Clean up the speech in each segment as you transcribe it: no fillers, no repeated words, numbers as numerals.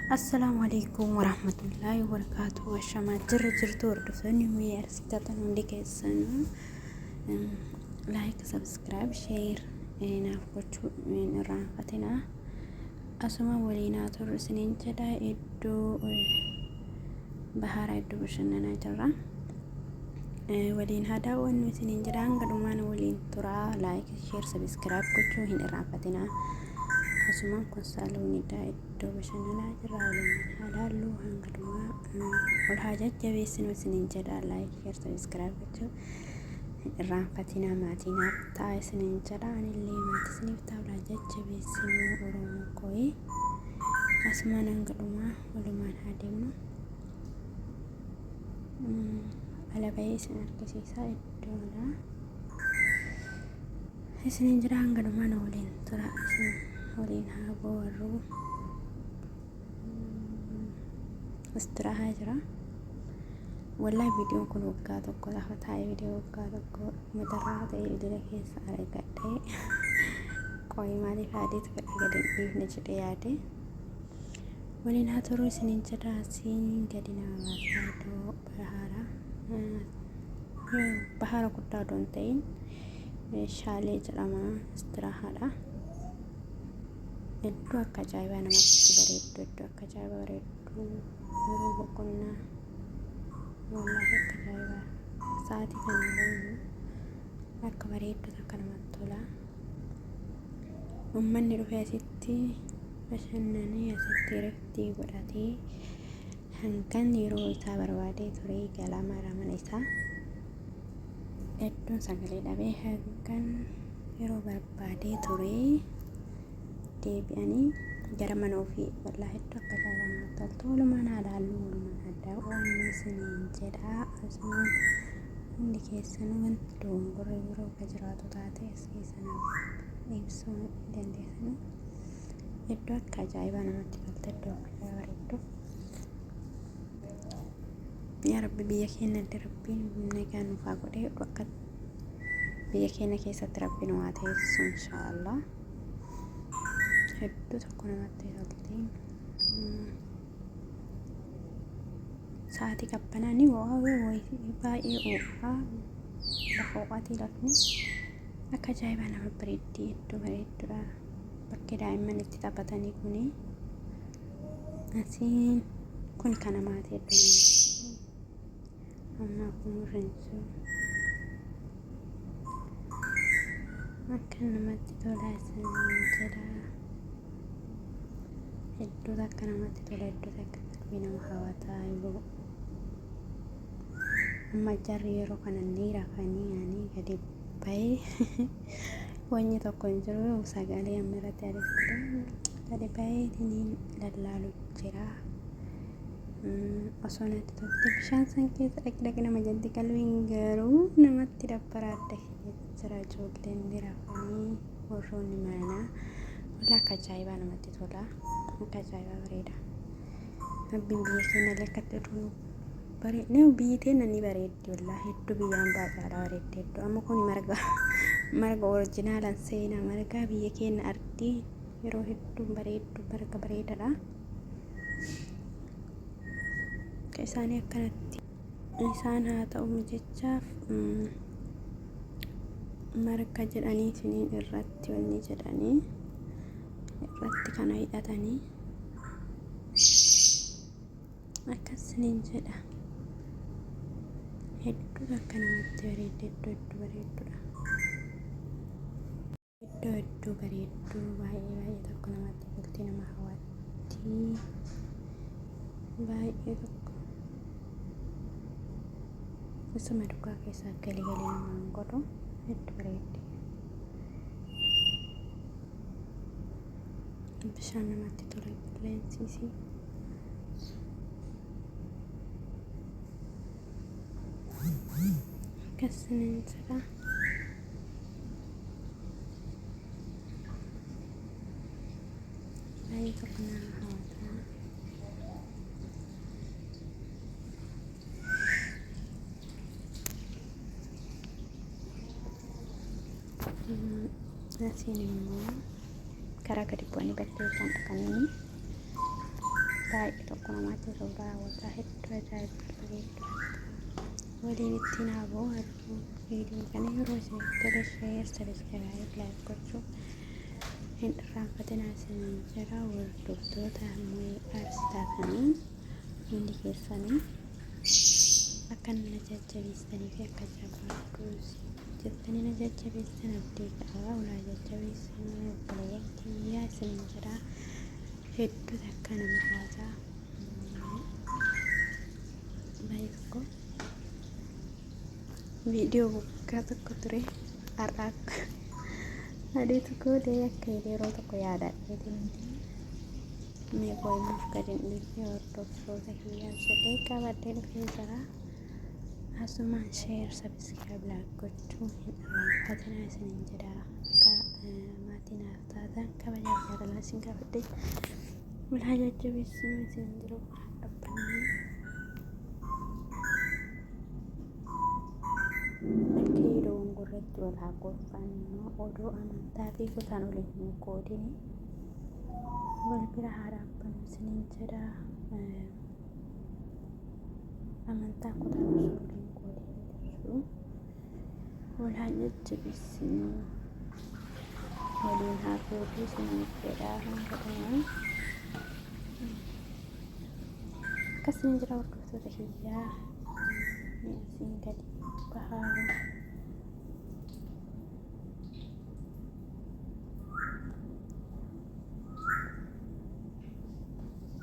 Assalaamu alaikum warahmatullaahi wabarakaatuh. Ashamaa jirra jirtu hordoftoonni muyee arsii taatan hundi keessanuu laayik, sabskiraayib, sheer naaf gochuu hin irraanfatinaa. Asuma waliin haa turru isiniin jedha iddoo bahaaraa iddoo bashannanaa jirra. Waliin haa daawwannu isiniin jedha hanga dhumaan waliin turaa laayik, sheer, sabskiraayib gochuu hin irraanfatinaa. Asumaan kun saaloonidha iddoo bashannanaa jirra walumaan haa laallu hanga dhumaa ol haa jajjabeessinu isiniin jedha laayik sheer sabiskiraayib gochuu hin irraanfatinaa maatii naaf ta'a isiniin jedha anillee maatii isiniif ta'a ol haa jajjabeessinu oromoo kooyi asumaan hanga dhumaa walumaan haa deemnu ala bahee isin argisiisa iddoodha. Isinin jira hanga dhumaa na waliin tura isin waliin haa boorru. Istirahaa jira. Wallahi viidiyoon kun waggaa tokko lafa taa'ee viidiyoo waggaa tokko matarraa ta'ee bilbila keessa argadhee qoyi maaliif haadeet godhe gadi hin dhiifne jedhee yaade. Waliin haa turuu isinin jedha siin gadi nama baasaa iddoo bahara bahara guddaa odoo hin ta'in shaalee jedhama istiraahaadha. Iddoo akka ajaa'ibaa namatti bareeddu iddoo akka ajaa'ibaa bareeddu yeroo boqonnaa wallaahi akka ajaa'ibaa sa'aatii kana yeroo akka bareeddu takka namatti tola. Uummanni dhufee asitti bashannanee asitti iraftii godhatee hangan yeroo isaa barbaadee ture galaa mara mana isaa iddoon sagalee dhabee hangan yeroo barbaadee ture deebi'anii gara mana ofii wallaahi iddoo akka ajaa'ibaa namatti toltu walumaan haa laallu walumaan haa daawwannu isiniin jedha asumaan hundi keessanuu wanti dogongorri biroo akka jiraatu taate as keessa naaf ibsuu ni dandeessanii iddoo akka ajaa'ibaa namatti toltu iddoo akka ajaa'ibaa bareeddu yaa rabbi biyya keenya illee rabbiin nagaa nuuf haa godhee akka biyya keenya keessatti rabbi nu haa teessisu inshaallah hedduu tokko namatti tolti sa'aatii qabbanaa ni ho'a baay'ee ho'aa lafa ho'aatii lafni akka ajaa'ibaa nama bareeddi iddoo bareedduudha bakki daa'imman itti taphatanii kuni asiin kun kan namaati iddoo ammaa kun irra akka namatti tola isiniin jedha iddoo takka namatti tola iddoo takka qalbii nama hawataa yeroo amma jarri yeroo kana ni rafanii ani gadi bahee wanni tokko hin jiru sagalee amma irratti adeemsisu gadi baheetiin lallaalu jira. Osoo natti tolte bishaan san keessa dhaqi dhaqi nama jetti qalbiin garuu namatti dabbara adda jira ijoolleen ni rafanii warroonni manaa wallaa akka ajaa'ibaa namatti tola akka ajaa'ibaa bareeda rabbiin biyya keenya illee akkatti oduu nu bareedne biyyi teenya ni bareeddi wallaa hedduu biyya hambaa caalaa bareeddi hedduu amma kun marga marga orijinaalan seenaa margaa biyya keenya ardii yeroo hedduu bareeddu marga bareedaadha. Akka isaanii akkanatti isaan haa ta'u jechaaf marga jedhanii isiniin irratti wanni jedhanii irratti kana hidhatanii akkas isiniin jedha hedduu akka namatti bareeddu hedduu hedduu bareeddudha. Iddoo hedduu bareedduu baay'ee baay'ee tokko namatti tolti nama hawwatti baay'ee tokko isuma dhugaa keessaa galii galii namaan godhu hedduu bareeddi. Bishaan namatti tola qilleensi isii. Akkasinin jedha. Baay'ee tokko nama hawwata. Asiin immoo karaa gadi bu'anii bakkee isaan dhaqanii Baay'ee tokko namatti tola hawwataa hedduu ajaa'ibaa bareedu. Waliin ittiin haa bohaarru. Viidiyoon kana yeroo isinitti tole share, subscribe, like gochuu hin irraanfatinaa isiniin jedha. Hordoftoota Muhee Aarsi taatanii hundi keessanii akka na jajjabeessanii fi akka jabaadhu jettanii na jajjabeessan abdii qaba. Ulaa jajjabeessinuu obboleeyyan kiyyaa isiniin jedha. Hedduu takka nama hawata. Baay'ee tokko viidiyoo waggaa tokko ture har'a adeetu goodee akka yeroo tokko yaadadheetiin mee qo'innaaf gadi hin dhiifne hordoftoota kiyyaaf jedhee qabadhee dhufee jira. Asumaan share subscribe like gochuu hin irraanfatinaa isiniin jedha. Akka maatii naaf taatan kabajaaf jaalalaa isin gaafadhe. Wal haa jajjabeessinu isin jiru dhaabbanni. Akka yeroo gurratti wal haa gorfannu odoo amantaa fi kutaan waliin hin qoodini wal bira haa dhaabbannu isiniin jedha. Amantaa kutaan osoo waliin qoodini jechuudha. Wal haa jajjabeessinu. Waliin haa fuudhu isiniin jedha hanga dhumaa. Akkasuma jira hordoftoota kiyyaa. Mee asiin gadi bahaa.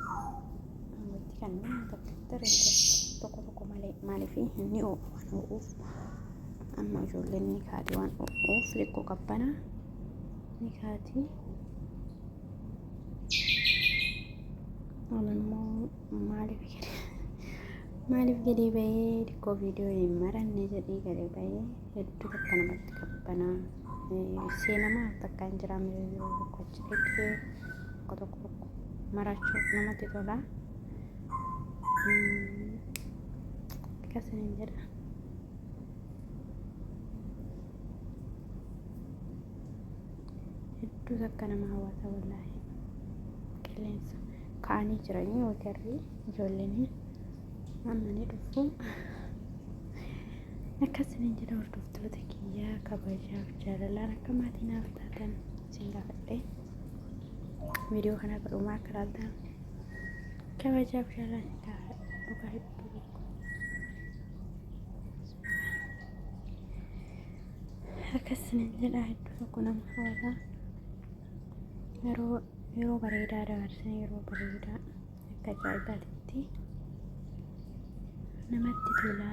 Wanti kan nama tokko tokko tokko malee maaliif inni ho'u waan ho'uuf amma ijoolleen ni kaati waan ho'uuf xiqqoo qabbana ni kaati. Ani immoo maaliif gadi bahee xiqqoo viidiyoo hin maranne jedhee gadi bahee hedduu takka namatti qabbana. Seenamaa takka hin jiraanne yeroo tokko achi dhaqee tokko tokko tokko marachuu namatti tola. Akkasiniin jedha. Hedduu takka nama hawwata wallaahi. Qilleensa ka'anii jiranii wagarri ijoolleen amma ni dhufu. Akkasiniin jedha hordoftoota kiyyaa kabajaaf jaalalaan akka maatii naaf taatan isin gaafadhe. Viidiyoo kana godhumaa akka ilaaltan kabajaaf jaalalaan isin gaafadhe. Dhugaa hedduu tokko. Akkasiniin jedha hedduu tokko nama hawwata. Yeroo yeroo bareedaa dabarsine yeroo bareedaa akka ajaa'ibaatitti namatti tola.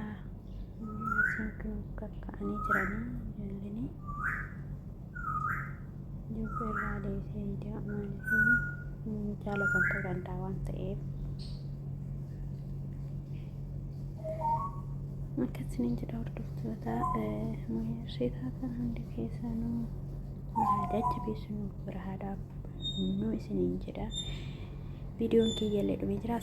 Asiin kun kakka'anii jiranii ijoolleen jibba irraa deebisee viidiyoo maaliif jaalatan ta'uu danda'a waan ta'eef. Akkasiniin jedha hordoftoota muhirsii taatan hundi keessanuu haa jajjabeessinu bira haa dhaabbannu isiniin jedha. Viidiyoon kiyyallee dhumee jira.